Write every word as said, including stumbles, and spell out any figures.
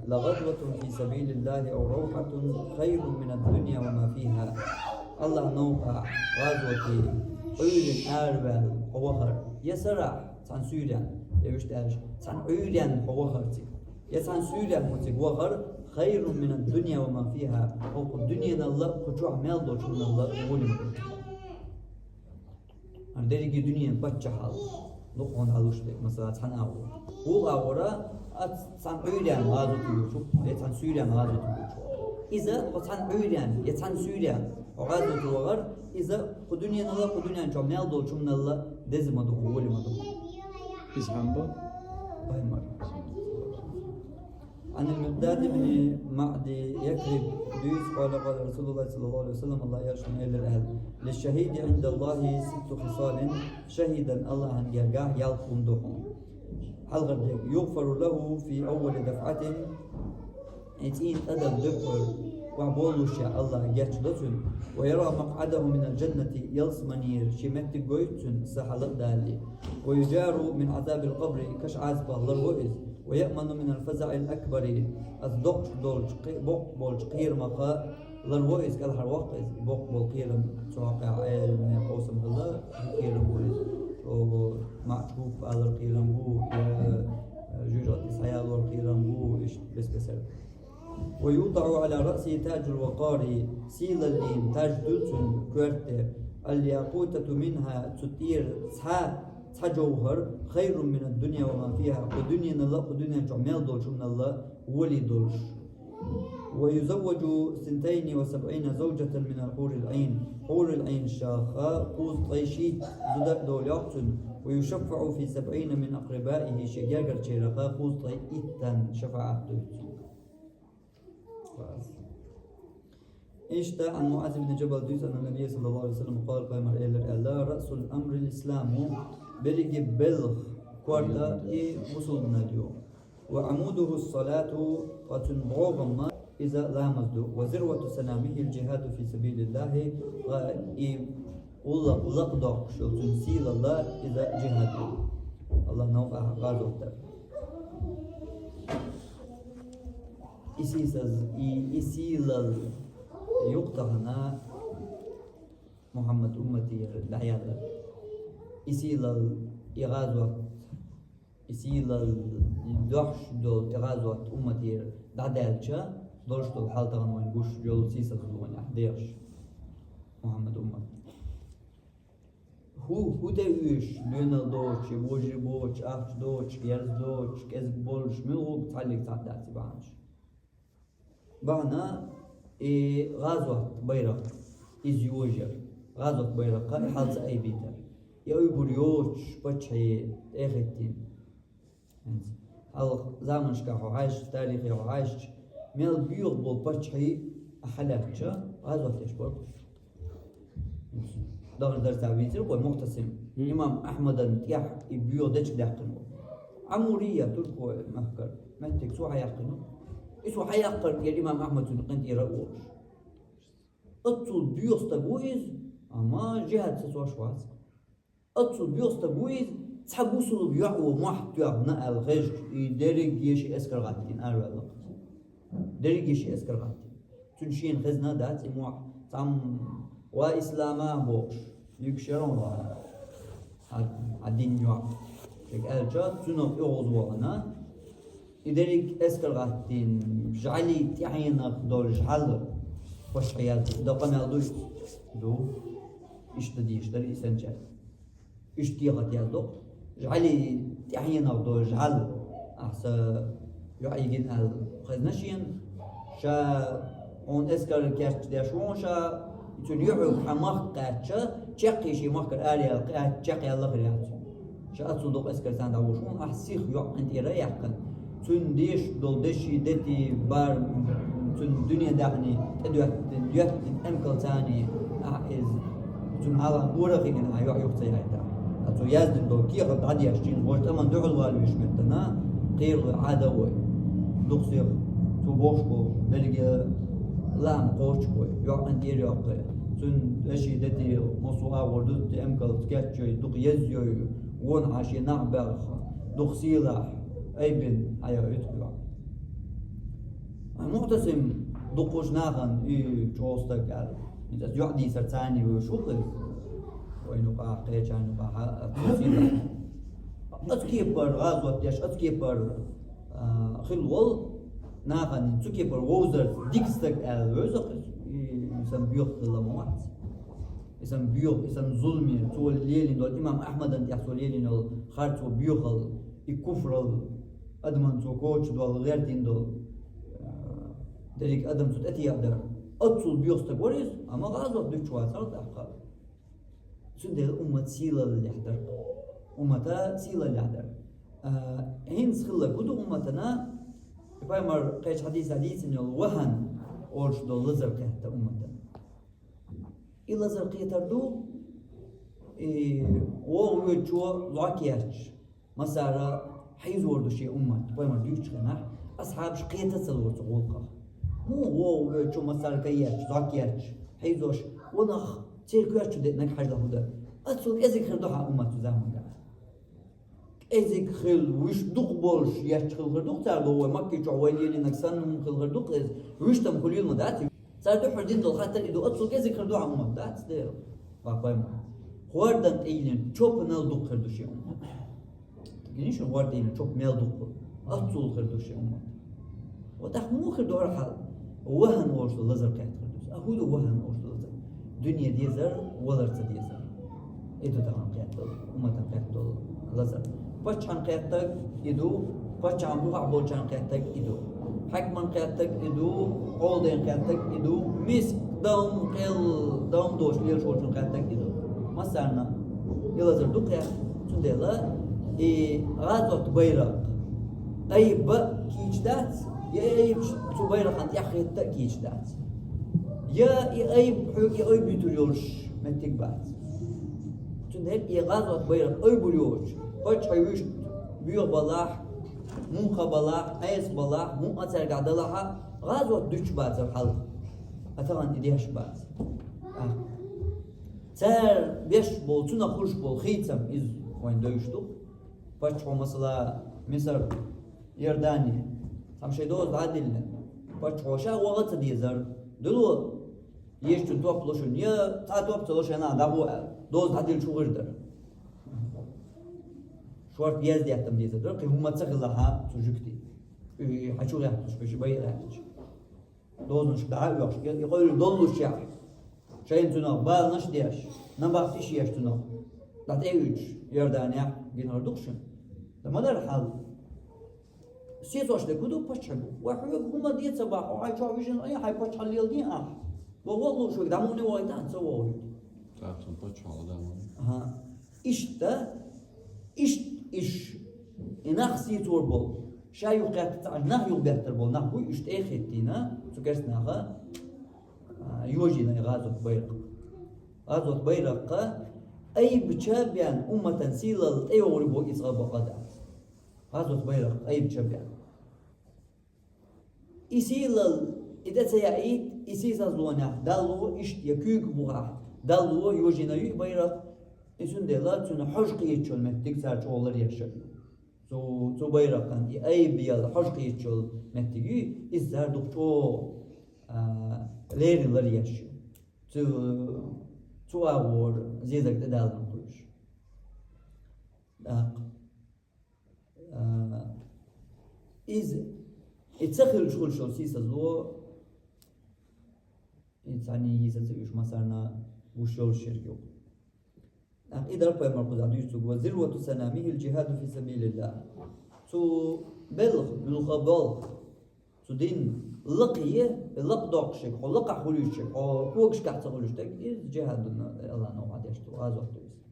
لغدوة في سبيل الله أو روحة خير من الدنيا وما فيها. Аллахьа новкъа гӀазоте Ӏуйрийна араваьнна хьо вахар, я сарахь цхьан суьйренна, я вуьшта аьлча, цхьан Ӏуьйренна хьо вахар цига, я цхьан суьйренна хьо цига вахар, خير من الدنيا وما فيها, хӀокху дуьненал а, кху чохь мел долчу хӀуманал а гӀоле ма ду. Хьан дерриге дуьненан паччахьалла ду хьуна хьалуш дерг, масала, цхьана агӀор. Вукху агӀора а цхьана Ӏуьйренна гӀазоте воьдуш ву, я цхьана суьйренна гӀазоте воьдуш ву. Иза хьо цхьана Ӏуьйренна, я цхьана суьйренна хьо гӀазоте вахар, иза кху дуьненал а, кху дуьнен чохь мел долчу хӀуманал а деза ма ду, гӀоле ма ду. Иза хьан бу? Пайхамар. عن المقداد بن معدي يكرب дуьйцу, قال: قال رسول الله صلى الله عليه وسلم, Аллахьан элчано элира аьлла: للشهيد عند الله ست خصال, шахӀидан Аллахьан гергахь ялх хӀума ду хьуна. Хьалхара дерг: يغفر له في أول دفعة, и цӀийнан тӀадам дуьххьара охьаболлушехь Аллахьа гечдо цуьнан, ويرى مقعده من الجنة, ялсаманера шен меттиг гойту цуьнан, са хьала а далале, ويجار من عذاب القبر, каш Ӏазапах ларво иза, ويأمن من الفزع الأكبر, оцу доккхачу долчу кхе-, боккха болчу кхерамах ларво иза, кӀелхьарваккха иза, боккха болу кхерам, цу хьокъехь Ӏеламнехан къовсам хилла, кхерам бу иза, чӀогӀа маьӀчу хӀуп алар кхерам бу, я, э, жуьжгӀати схьаялор кхерам бу, иштта бес-бесара. ويوضع على رأسه تاج الوقار, сийлаллин таж дуьллу цуьнан коьрта тӀе, الياقوتة منها, цу тӀера цхьа, цхьа жовхӀар, خير من الدنيا وما فيها, кху дуьненал а, кху дуьнен чохь мел долчу хӀуманал а гӀоле долуш. ويزوج ثنتين وسبعين زوجة من الحور العين, хьурул Ӏийнашха кхузткъе шийтта зуда а долу йоккху цуьнан, ويشفع في سبعين من أقربائه, шен гергарчарах кхузткъе иттанна шафаӀат дуьйцу цуьнга. Иштта, عن معاذ بن جبل дуьйцу, أن النبي صلى الله عليه وسلم قال, пайхамар элира аьлла: رأس الأمر الإسلام, берриге белхан корта и мусулманал ю. وعموده الصلاة, ткъа цуьнан бӀогӀам иза ламаз ду. وذروة سنامه الجهاد في سبيل الله, ткъа и гӀуллакх лакхадоккхуш йолу цуьнан сийлалла иза жихӀад ду. Аллахьан новкъахь гӀазот дар. И сийсаз, и, и сийлалла юкъа тахана Мухьаммад умматера дӀаяьлла. И сийлалла, и гӀазот, и сийлалла доьхуш долу и гӀазот умматера дӀадаьлча, долуш долу хьал тахана вайна гуш йолу сийсазло вайна ахь дехаш, Мухьаммад уммат. ХӀу, хӀу тӀе уьйш, доьналла доцуш, вожий боцуш, ахча доцуш, ерз доцуш, кӀезиг болуш, муьлхха а цхьаллиг цхьаъ дац и бахьанаш. Бахьана и гӀазот байракх, иза йожар, гӀазот байракха и хьал ца айбийтар. Я уьгур йоцуш паччахье тӀехӀиттина. ХӀинца хьалха заманашкахь хьо хьаьжча, тарихе хьо хьаьжча, мел боьха болу паччахьий а хьалаьцча, гӀазот деш бара. Дахаш дарца вийцира кхой Мухтасим. Мгм. Имам Ахьмадан тӀехь и боьха дечиг даьккхина ву. Ӏамурия, туркой махкара, меттиг цо хьаяккхина ву. И цо хьаяккхар тӀера имам Ахьмад цуьнан къинтӀера а волуш. Оццул боьха стаг ву иза, амма жихӀад сацош вац. Оццул боьха стаг ву иза, цхьа бусулба йоӀ ву мохь тоьхна аьлла хезча, и дерриге шен эскар гӀаттийна араваьлла. Дерриге шен эскар гӀаттийна. Цуьнан шена хезна а дац и мохь, цхьамма «Ва ислама» бохуш, юьгуш яра хьуна, хьан, хьан дин йоӀ. Шега аьлча, цуьнан оьгӀаз вахана, и дерриг эскар гӀаттийна, жӀали тӀаьхьенах долу жӀал паччахье язду. Дан къамел дуй? Ду. Иштта дийш дара и санчаьрга. Иштта кехат язду. ЖӀали тӀаьхьенах долу жӀал, ахьа сан йоӀ йигина аьлла, хезна шена, ша хьуна эскар кечдеш ву хьуна ша, цуьнан юьхьиг хьан махка кхаьчча, чеккхе шен махкара араяьлла кхаьчча, чекхъяьлла хир яц. Ша оццул дукха эскар царна дӀавуш ву, ахь сиха йоӀ къинтӀера а яьккхина. Цуьнан деш долу деши, дети, бар, цуьнан дуьне даьхни тӀедоьттина, доьттина эмкал царний, ахь иза, цуьнан хьалха гора а хиъна, ахь йоӀ юха ца яйтахь. Ткъа цо яздина долу кехат дӀадешча, вай тӀаман дуьхьал валавеш меттана, кхералой Ӏада а вой. Дукха сиха, цо бохуш болу, берриге лаам кхочуш вой, йоӀ къинтӀера йоккхуй. Цуьнан деши, дети, массо а агӀор дузти эмкал кечйой, дукха езйой, вон хьан шен нах баьлха, дукха сийлахь, айбина хьайоуьйту йоӀ. МуӀтасим дукхача нахана и чӀоагӀа стаг аьлла. ХӀинца ас юхь дийцар царна вуьйш ву-кх иза. Вайна юкъахь, кхечарна юкъахь, а, а, оцу кепара гӀазот деш, оцу кепара, а, хилла волу нахана, цу кепара вовзарца дика стаг аьлла вевза-кх иза. И, и санна боьха хилла ма вац. И санна боьха, и санна зуламе, цо лелийна долу, имам Ахьмадан тӀехь цо лелийна долу харцо, боьхалла, и куфралла, адамна цо коча долу, гӀертийна долу, а, дерриг адам цу тӀетеха дара. Оццул боьха стаг вара иза, амма гӀазот дуьтуш вацара тӀаккха. Цундела уммат сийлаллехь дара. Уммата сийлаллехь дара. А, хӀинца хилларг хӀун ду умматана, пайхамар кхечу хьадисехь дийцина йолу вахӀан олуш долу лазар кхетта умматана. И лазар кхетар ду, и вогӀу воьдучо лохкаьрча, массара хьийзор ду шен уммат, пайхамар дуьйцучу хенахь, асхьабаш кхета ца лору цу гӀуллакхах. ХӀун вогӀу воьдучо массара кхаьчча, лохкаьрча, хьийзош, ванах церковь чу деънарг хьажал хӀун дара? Аццул кӀезиг хир ду хьан уммат цу заманахь. КӀезиг хилла, вуьш дукха болуш етташ хилла хир ду-кх цара, боху, вай Макки чохь вай лелийнарг санна хӀума хилла хир ду-кх иза. Вуьш там хуьлийла ма дац. Цара дуьххьара дина долу хаттар и ду, оццул кӀезиг хир ду хьан уммат, дац дера? Вай пайхамар. ХӀордан тӀе йиллина чопанал дукха хир ду шен уммат. Гиний шу, хӀордан тӀе йиллина чопа мел дукха? Оццул хир ду шен уммат. Вот тӀаккха муха хир ду хӀара хьал? ВахӀан олуш долу лазар кхетта хир ду. А хӀун ду вахӀан олуш долу лазар? Дуьне дезар, валар ца дезар. И ду тахана кхетта долу, умматан кхетта долу лазар. Паччахьан кхеттаг и ду, паччахьан бухахь болчарна кхеттаг и ду. Хьаькаман кхеттаг и ду, Ӏовдалан кхеттаг и ду, миска, дан кхел, дан доцуш лелаш волчун кхеттаг и ду. Массарна и лазар ду кхетта, цундела и гӀазот байракх айба кийча дац, я и айба цу байракхан тӀехь хетта а кийча дац. Я и айба хьоьга и айба юьтур йолуш меттиг бац. Цундела и гӀазот байракх айбур йоцуш, паччахьан вуьшта боьха балахь, муха балахь, Ӏеса балахь, муха цаьргахь далахь а, гӀазот дуьтуш бацара хьалха. А тахана и деш бац. А. Цара беш болу, цунах хуьлуш болу хийцам иза вайна девзаш ду. Паччахьо, масала, Мисар, Иордани, цхьамма шайн доза дӀа а диллина, паччахьо ша ваха а ца дезара, дуьло, ешчун топ ло шуна, я цхьа топ ца ло шайна, дӀагӀо аьлла, доза дӀадиллича хӀун хир дара? Шорта еза деттам дезар дара, кхин хӀумма ца хилахь цу жуьгтийн. Уьш хьан чу гӀерташ, уьш бай гӀерташ. Дозанашка дӀа а оьхуш, и къевлла доллушехь, шайна цунах баланаш а деш, набахташ а еш цунах, дӀа тӀе а уьдуш, Иорданехь гина хир ду-кх шуна. Дан ма дара хьал. Сецош дерг хӀун ду паччахьо? Вай хьоьга хӀумма де ца боху, хьо хьайн чохь вижина, ай, хьайн паччахьалла леладе ахь. Вай ваха лууш верг дӀа муха вахийта, ца вахийта. ТӀаккха цунна паччахьалла дан ма. ХӀан. Иштта, иштта иш, и нах сийцор болу, ша юхакхетта ца Ӏаш, нах юхабеттар болу нах буй, уьш тӀе а хӀиттийна, цу керста наха, а, йожийна и гӀазот байракх. ГӀазот байракха айбача бен умматан сийлалла тӀейогӀур бу иза гӀа бакъа дац. ГӀазот байракх айбача бен. И сийлалла, и тӀе ца яийта, и сийсазлонехь далло, иштта я куьйга бухахь далло, йожийна ю и байракх, и цундела цуьнан хьожа кхетачу меттиг цара чӀогӀа ларъеш ю. Цу, цу байракхан и айба яла хьожа кхетачу меттиг ю, иза цара дукха чӀогӀа, а, леррина ларъеш ю. Цу, цу агӀор зезаг тӀедаллина хуьлуш. ТӀаккха. А, иза, и ца хилча хуьлуш йолу сийсазло, и цхьаьна йийца ца уьш массарна гуш йолуш ерг ю. ТӀаккха и дара пайхамар кхузахь дуьйцург: «Ва зирвату санамихил джихаду фи сабилиллах». Цу белха, муьлхха болх, цу дин лакхе, лакха доккхуш ерг, хьо лакхахь хуьлуьйтуш ерг, хьо когашкахь ца хуьлуьйтуш дерг, иза джихад ду, Аллахьан новкъахь деш ду, гӀазот ду иза.